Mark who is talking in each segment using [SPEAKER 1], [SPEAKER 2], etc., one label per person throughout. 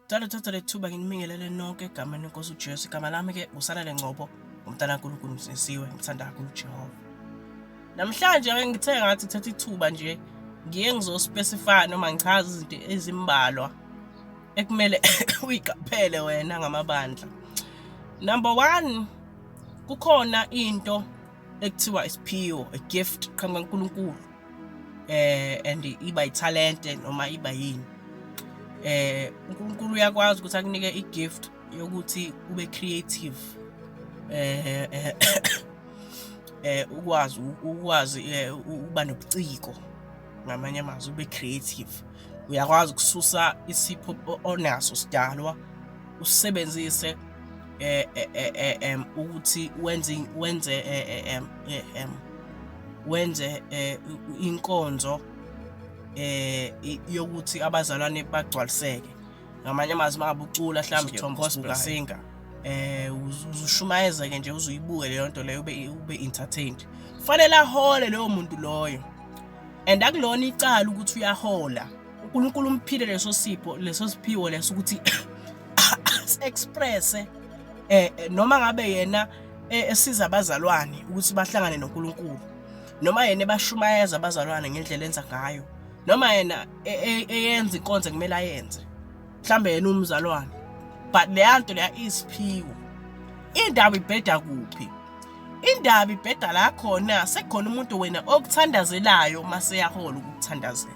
[SPEAKER 1] Ngicela uthathe leli thuba nginibingelele nonke egameni lenkosi uJesu. Igama lami-ke uSanele Ngcobo, umntana kaNkulunkulu msindisiwe, ngithanda kakhulu uJehova. Namhlanje ke ngithe ngathi thatha ithuba nje ngiye ngizospecify noma ngichaze izinto ezimbalwa ekumele uyiqaphele wena ngamabandla. Number 1, kukhona into ekuthiwa isiphiwo, a gift qhamuka kuNkulunkulu. And iba ithalente noma iba yini. uNkulunkulu uyakwazi ukuthi akunike igift yokuthi ube creative, ukwazi ukuba nobuciko, ngamanye amazwi ube creative. Uyakwazi ukususa isipho onaso sidalwa usebenzise ukuthi wenze inkonzo yokuthi abazalwane bagcwaliseke. Ngamanye amazwi, mangabe ucula mhlawumbe gospel singer, uzushumayeza ke nje, uzuyibuke leyo nto leyo, ube entertained. Kufanele ahole leyo muntu loyo, and akulona icala ukuthi uyahola. uNkulunkulu umphile leso sipho, leso siphiwo leso, ukuthi express noma ngabe yena esiza abazalwane ukuthi bahlangane noNkulunkulu, noma yena ebashumayeza abazalwane ngendlela enza ngayo, noma yena eyenza inkonzo ekumele ayenze, mhlambe yena umzalwane, but leya nto leya isiphiwo. Indaba ibheda kuphi? Indaba ibheda la khona sekukhona umuntu wena okuthandazelayo mase yahola ukukuthandazela.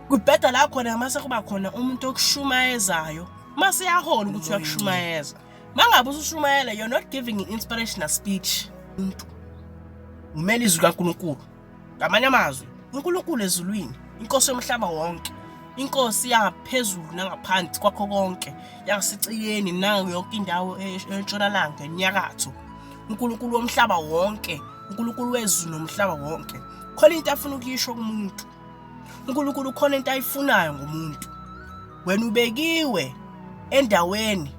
[SPEAKER 1] Kubheda la khona mase kuba khona umuntu okushumayezayo mase yahola ukuthi uyakushumayeza. Mangabe usushumayela, you're not giving an inspirational speech. Umuntu umele izwi kaNkulunkulu. Ngamanye amazwi, uNkulunkulu ezulwini, inkosi yomhlaba wonke, inkosi yangaphezulu nangaphansi kwakho konke, yangasecikeni nayo yonke indawo, entshonalanga, enyakatho, uNkulunkulu womhlaba wonke, uNkulunkulu wezulu nomhlaba wonke, khona into afuna ukuyisho kumuntu. uNkulunkulu khona into ayifunayo ngomuntu. Wena ubekiwe endaweni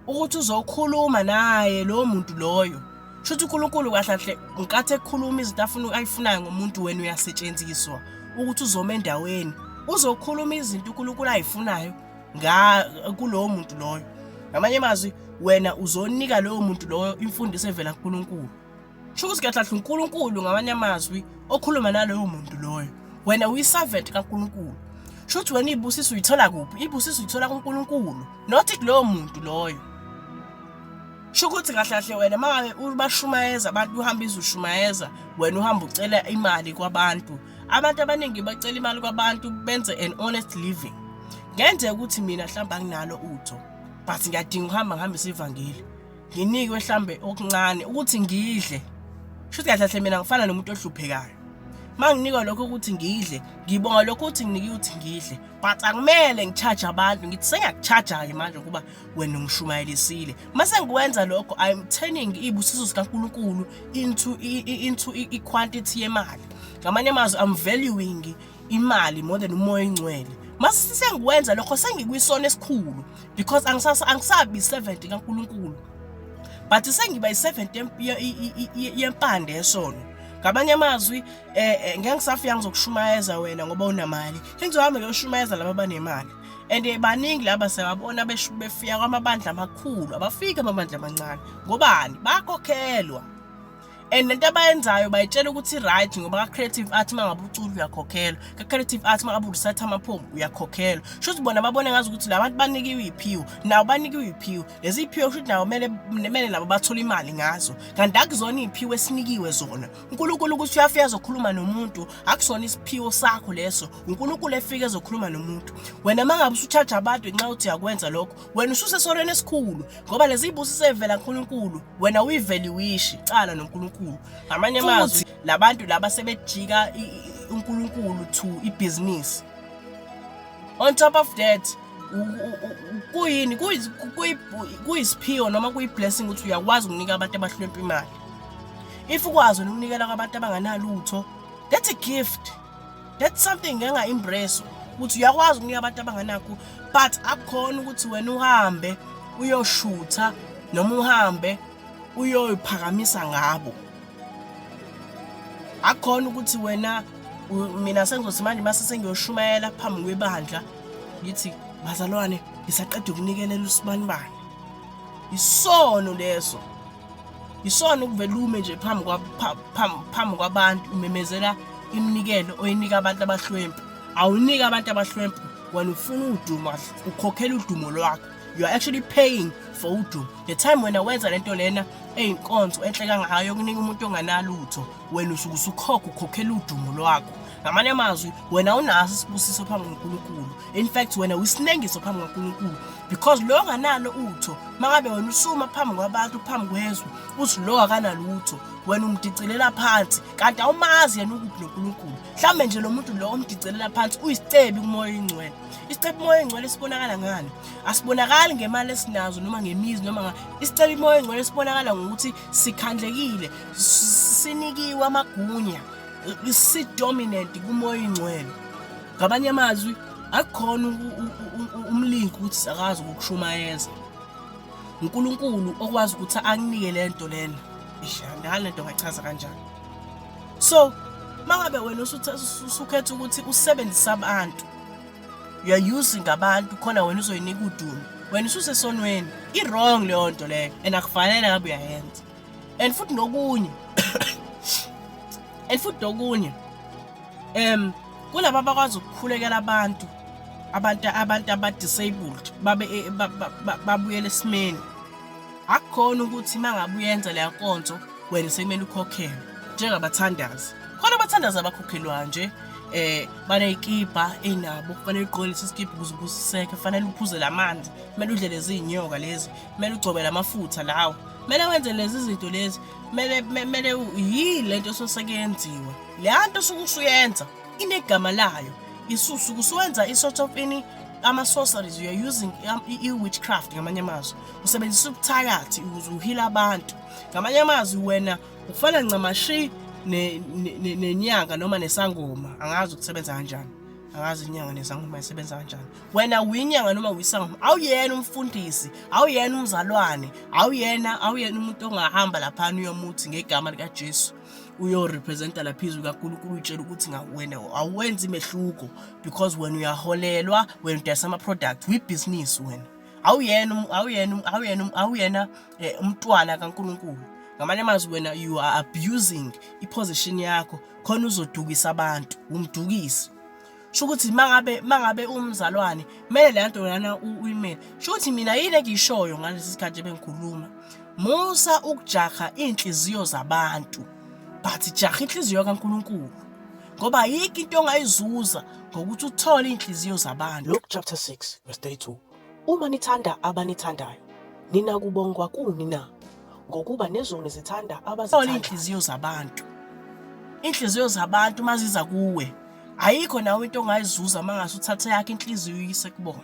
[SPEAKER 1] ukuthi uzokhuluma naye lowo muntu loyo. Shuthi uNkulunkulu kahle kahle ngenkathi ekhuluma izinto afuna ayifunayo ngomuntu, wena uyasetshenziswa ukuthi uzoma endaweni uzokhuluma izinto uNkulunkulu ayifunayo nga kulowo muntu loyo. Ngamanye amazwi, wena uzonika lowo muntu loyo imfundiso evela kuNkulunkulu. Sho ukuthi kahle kahle uNkulunkulu, ngamanye amazwi, okhuluma naloyo muntu loyo. Wena uyi-servant kaNkulunkulu. Sho ukuthi wena izibusiso uyithola kuphi? Izibusiso uyithola kuNkulunkulu, not kulowo muntu loyo. Sho ukuthi kahle kahle wena mangabe ubashumayeza abantu, uhamba izushumayeza, wena uhamba ucela imali kwabantu. Abantu abaningi bacela imali kwabantu benze an honest living. Ngenzeka ukuthi mina mhlawumbe anginalo utho, but ngiyadinga ukuhamba ngihambise ivangeli, nginikwe mhlambe okuncane ukuthi ngidle. Shuthi kahle kahle mina ngifana nomuntu ohluphekayo. Manginikwa lokho ukuthi ngidle, ngibonga lokho ukuthi nginikiwe ukuthi ngidle, but akumele ngicharge abantu. Ngithi sengiyakucharge-ke manje ukuba wena ungishumayelisile. Mase ngikwenza lokho, I'm turning izibusiso zikaNkulunkulu into i-quantity yemali. Ngamanye amazwi, I'm valuing imali more than umoya oyingcwele. Mase sengikwenza lokho, sengikwisono esikhulu, because angisabi i-servant kaNkulunkulu, but sengiba i-servant yempande yesono. Ngamanye amazwi, ngeke ngisafika ngizokushumayeza wena ngoba unamali, sengizohamba ngiyoshumayeza laba abanemali. And baningi laba, siyababona befika kwamabandla amakhulu, abafiki amabandla amancane. Ngobani? Bakhokhelwa. And lento abayenzayo bayitshela ukuthi right, ngoba ka-creative art uma ngabe ucula uyakhokhelwa, ka-creative art uma ngabe urecite amapoem uyakhokhelwa. Sho ukuthi bona babone ngazi ukuthi la bantu banikiwe iy'phiwo, nabo banikiwe iy'phiwo. Lezi iy'phiwo kusho ukuthi nabo kumele nabo bathole imali ngazo, kanti akuzona iy'phiwo esinikiwe zona. uNkulunkulu ukuthi uyafika ezokhuluma nomuntu, akusona isiphiwo sakho leso. uNkulunkulu efika ezokhuluma nomuntu. Wena uma ngabe usu-charge abantu ngenxa yokuthi uyakwenza lokho, wena ususesolweni esikhulu, ngoba lezi zibusiso evela kuNkulunkulu wena uyivaluishi cala noNkulunkulu. Ngamanye amazwi, labantu laba sebejika uNkulunkulu to ibhizinisi. On top of that, kuyini? Kuyisiphiwo noma kuyi-blessing ukuthi uyakwazi ukunika abantu abahlwempu imali. If ukwazi wena ukunikela kwabantu abanganalutho, that's a gift, that's something enga-embrace ukuthi uyakwazi ukunika abantu abanganakho. But akukhona ukuthi wena uhambe uyoshutha noma uhambe uyoyiphakamisa ngabo. Akukhona ukuthi wena mina sengizothi manje mase sengiyoshumayela phambi kwebandla ngithi Bazalwane, ngisaqeda ukunikelela usibanibani. Isono leso. Isono ukuvela ume nje phambi phambi kwabantu umemezela iminikelo oyinika abantu abahlwempu. Awunika abantu abahlwempu, wena ufuna udumo, ukhokhela udumo lwakho. You are actually paying for udumo. The time wena wenza lento lena eyinkonzo enhle kangaka yokunika umuntu onganalutho, wena usuke usukhokha, ukhokhela udumo lwakho. Ngamanye amazwi, wena unaso isibusiso phambi kukaNkulunkulu. In fact, wena uyisinengiso phambi kukaNkulunkulu, because lo onganalo utho, mangabe wena usuma phambi kwabantu, phambi kwezwe, uthi lo akanalutho, wena umdicilela phansi, kanti awumazi yena ukuphi noNkulunkulu. Mhlawumbe nje lo muntu lo omdicilela phansi uyisicebi kuMoya oyiNgcwele. Isicebi uMoya oyiNgcwele sibonakala ngani? Asibonakali ngemali esinazo noma ngemizi noma isicebi uMoya oyiNgcwele sibonakala ngokuthi sikhandlekile, sinikiwe amagunya, si-dominant kuMoya oyiNgcwele. Ngamanye amazwi, akukhona umlingi ukuthi sakazi ukukushumayeza. uNkulunkulu okwazi ukuthi akunike le nto lena. Eish, andazi lento ngachaza kanjani. So, mangabe wena usukhetha ukuthi usebenzise abantu, you are using abantu khona wena uzoyinika udumo, wena ususesonweni. I-wrong leyo nto leyo, and akufanele ngabe uyayenza. And futhi nokunye, and futhi nokunye, kulaba abakwazi ukukhulekela abantu, abantu aba-disabled, babe babuyele esimeni. Akukhona ukuthi mangabe uyenza leya nkonzo wena sekumele ukhokhelwe njengabathandazi. Khona abathandazi abakhokhelwayo nje, baney'kibha ey'nabo, kufanele ugqoke lesi sikibha ukuze ubusiseke, kufanele uphuze la manzi, kumele udle lezi iy'nyoka lezi, kumele ugcobe la mafutha lawa, kumele wenze lezi zinto lezi, kumele yini lento ososekuyenziwa. Leya nto osuke usuyenza inegama layo, isusuke usuwenza i-sort of ini, ama-sorceries, you are using i-witchcraft. Ngamanye amazwi usebenzisa ubuthakathi ukuze uhile abantu. Ngamanye amazwi wena ufana ncamashi nenyanga noma nesangoma. Angazi ukusebenza kanjani, angazi inyanga nesangoma isebenza kanjani. Wena uyinyanga noma uyisangoma, awuyena umfundisi, awuyena umzalwane, awuyena umuntu ongahamba laphana uyomuthi ngegama likaJesu uyorepresenta lapha izwi kaNkulunkulu, uyitshela ukuthi wena awenzi imehluko because wena uyaholelwa, wena udayisa ama-product, uyibhizinisi wena. Awuyena umntwana kaNkulunkulu. Ngamanye amazwi wena you are abusing i-position yakho khona uzodukisa abantu, umdukisi. Sho ukuthi mangabe umzalwane kumele le nto lana uyimele. Sho ukuthi mina yini engiyishoyo ngalesi sikhathi bengikhuluma, musa ukujaha inhliziyo zabantu, but jaha inhliziyo kaNkulunkulu, ngoba ayikho into ongayizuza ngokuthi uthole inhliziyo zabantu.
[SPEAKER 2] Luke chapter 6 verse 32. Uma nithanda abanithandayo, ninakubongwa kuni na? Ngokuba nezoni zithanda
[SPEAKER 1] Thola
[SPEAKER 2] abazithandayo.
[SPEAKER 1] inhliziyo zabantu. Inhliziyo zabantu maziza kuwe, ayikho nawe into ongayizuza mangase uthathe yakhe inhliziyo uyise kubona.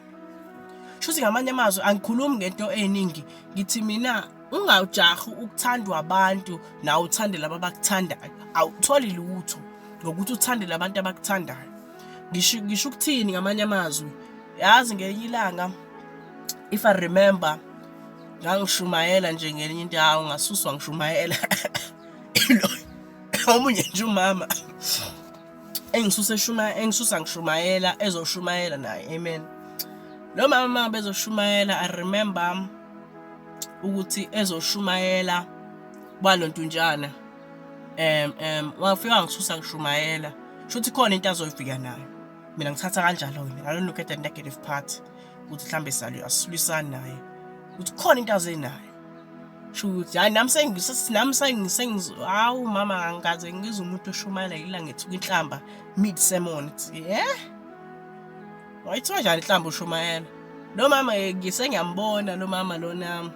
[SPEAKER 1] Shuthi ngamanye amazwi angikhulumi ngento eningi, ngithi mina ungajahi ukuthandwa abantu nawe uthande laba abakuthandayo. Awutholi lutho ngokuthi uthande labantu abakuthandayo. Ngisho ukuthini ngamanye amazwi, yazi ngelinye ilanga, if I remember, ngangishumayela nje ngelinye indawo, ngasuswa ngishumayela omunye nje umama engisusa ngishumayela, ezoshumayela naye, amen. Lo mama bezoshumayela, I remember ukuthi ezoshumayela kwalontunjana, wafika ngisusa ngishumayela, shuthi khona into azoyifika nayo. Mina ngithatha kanjalo mina, I don't look at the negative part ukuthi mhlambe salo asilwisani naye, ukuthi khona into azenayo. Sho ukuthi hayi nami hawu mama, angikaze ngizwe umuntu oshumayela ilanga ethuka inhlamba mid sermon. Ithi wayithiwa njani inhlamba ushumayela? Lo mama ngisengiyambona lo mama lona,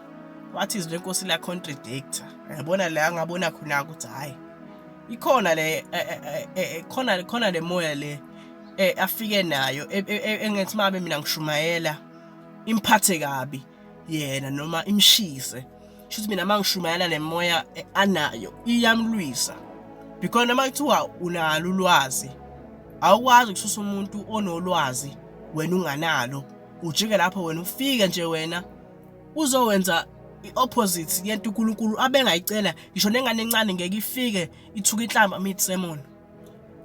[SPEAKER 1] wathi izwi lenkosi la contradictor. Yabona la ngabona khona ukuthi hayi ikhona le khona le moya le afike nayo engethi mabe mina ngishumayela imphathe kabi yena noma imshise. Shuthi mina mangishumayela le moya anayo iyamlwisa, because noma kuthiwa unalo ulwazi, awukwazi ukususa umuntu onolwazi wena unganalo. Ujike lapho wena ufike nje wena uzowenza i-opposite yento uNkulunkulu abengayicela. Ngisho nengane encane ngeke ifike ithuka inhlamba mid sermon,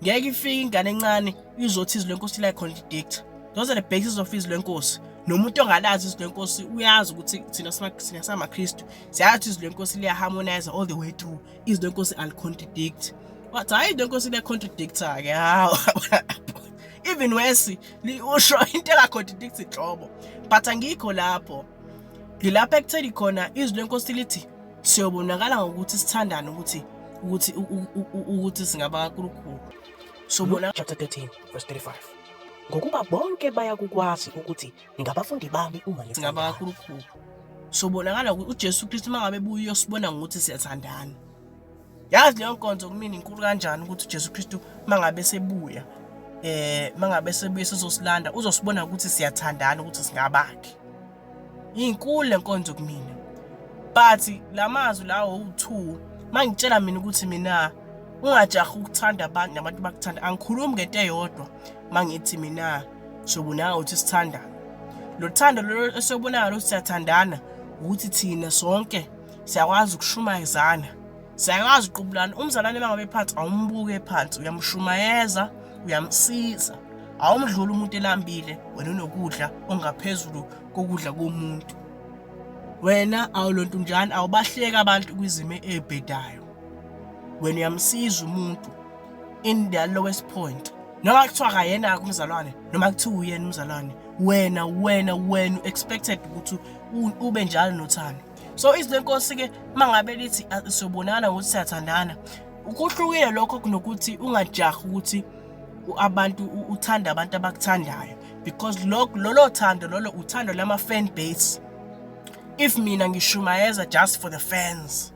[SPEAKER 1] ngeke ifike ingane encane izothi izwi lenkosi la contradict. Those are the basis of izwi lenkosi. Nomuntu ongalazi izwi lenkosi uyazi ukuthi thina thina samaKristu siyazi izwi lenkosi liyaharmonize all the way through. Izwi lenkosi alicontradict. Wathi hayi, izwi lenkosi liyacontradicta ke. Hawu, even worse, usho into engacontradict inhlobo. But angikho lapho. Ngilapha ekutheni khona izwi lenkosi lithi siyobonakala ngokuthi sithandane ukuthi singaba kaNkulunkulu. Sobona
[SPEAKER 2] Luke chapter 13 verse 35. Ngokuba bonke bayakukwazi ukuthi ningabafundi bami uma
[SPEAKER 1] singaba
[SPEAKER 2] nithandana.
[SPEAKER 1] kaNkulunkulu. Sobonakala ukuthi uJesu Kristu mangabe ebuya uyosibona ngokuthi siyathandana. Yazi leyo nkonzo kumina inkulu kanjani, ukuthi uJesu Kristu mangabe sebuya, mangabe sebuya sezosilanda, uzosibona ukuthi siyathandana, ukuthi singabakhe. Inkulu lenkonzo kumina. But lamazwi lawo u2 mangitshela mina ukuthi mina ungajahi ukuthanda abantu nabantu bakuthanda, angikhulumi ngento eyodwa. Mangithi mina sobonaka ukuthi sithandana, lo thando lolo esobonakala ukuthi siyathandana, ukuthi thina sonke siyakwazi ukushumayezana, siyakwazi ukuqubulana. Umzalwane mangabe phansi, awumbuke phansi, uyamshumayeza, uyamsiza. Awumdluli umuntu elambile wena unokudla ongaphezulu kokudla komuntu. Wena awulonto njani, awubahleka abantu kwizimo ezibhedayo. Wena uyamsiza umuntu in their lowest point, noma kuthiwa akayena umzalwane, noma kuthiwa uyena umzalwane. Wena expected ukuthi ube njalo nothando. So izwi lenkosi ke mangabe lithi sobonana ngokuthi siyathandana, kuhlukile lokho kunokuthi ungajahi ukuthi abantu uthanda abantu abakuthandayo, because lokho lolo thando lolo uthando lama fan base. If mina ngishumayeza just for the fans,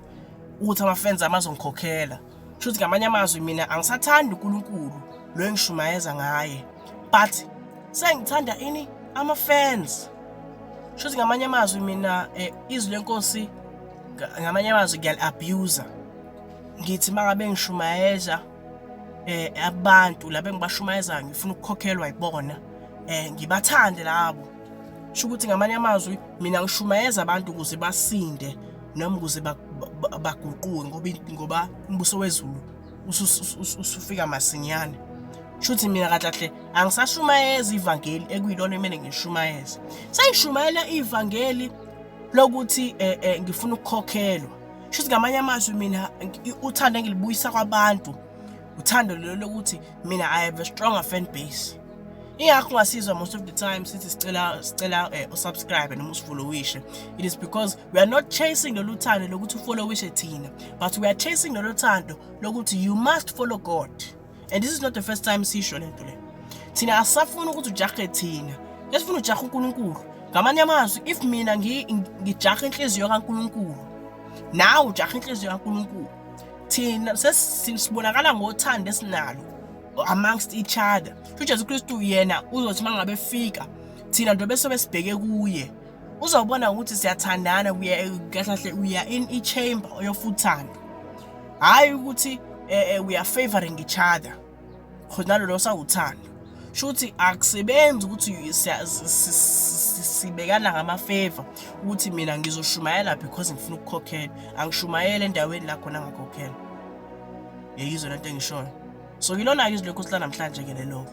[SPEAKER 1] ukuthi ama fans amazongikhokhela, shuthi ngamanye amazwi mina angisathandi uNkulunkulu lo engishumayeza ngaye, but sengithanda ini? Ama fans. Shuthi ngamanye amazwi mina izwi lenkosi ngamanye amazwi ngiyali-abuser. Ngithi mangabe ngishumayeza abantu laba engibashumayezayo, ngifuna ukukhokhelwa yibona, ngibathande labo. Sho ukuthi ngamanye amazwi mina ngishumayeza abantu ukuze basinde noma ukuze baguquke, ngoba umbuso wezulu usufika masinyane. Shuthi mina kahle kahle angisashumayezi ivangeli ekuyilona emele ngishumayeze, sengishumayela ivangeli lokuthi ngifuna ukukhokhelwa. Shuthi ngamanye amazwi mina uthando engilibuyisa kwabantu, uthando lelo lokuthi mina I have a stronger fan base. Ingakho ungasizwa most of the time sithi sicela usubscribe noma usifollowishe. It is because we are not chasing lolu thando lokuthi ufollowishe thina, but we are chasing lolu thando lokuthi you must follow God. And this is not the first time sisho lento le. Thina asisafuni ukuthi ujahe thina, esifuna ujahe uNkulunkulu. Ngamanye amazwi, if mina ngijahe inhliziyo kaNkulunkulu, nawe ujahe inhliziyo kaNkulunkulu, thina sesibonakala ngothando esinalo amongst each other. UJesu Kristu yena uzothi mangabe efika, thina nto bese besibheke kuye, uzobona ukuthi siyathandana. We kahle kahle we are in a chamber oyofuthando, hayi ukuthi we are favoring each other. Khona lolo sawuthando, shuthi akusebenzi ukuthi sibekana ngama-favor, ukuthi mina ngizoshumayela because ngifuna ukukhokhela. Angishumayele endaweni la khona angakhokhelwa. Yeyizwe lento engishoyo. So yilona-ke izwi lenkosi lanamhlanje-ke lelo.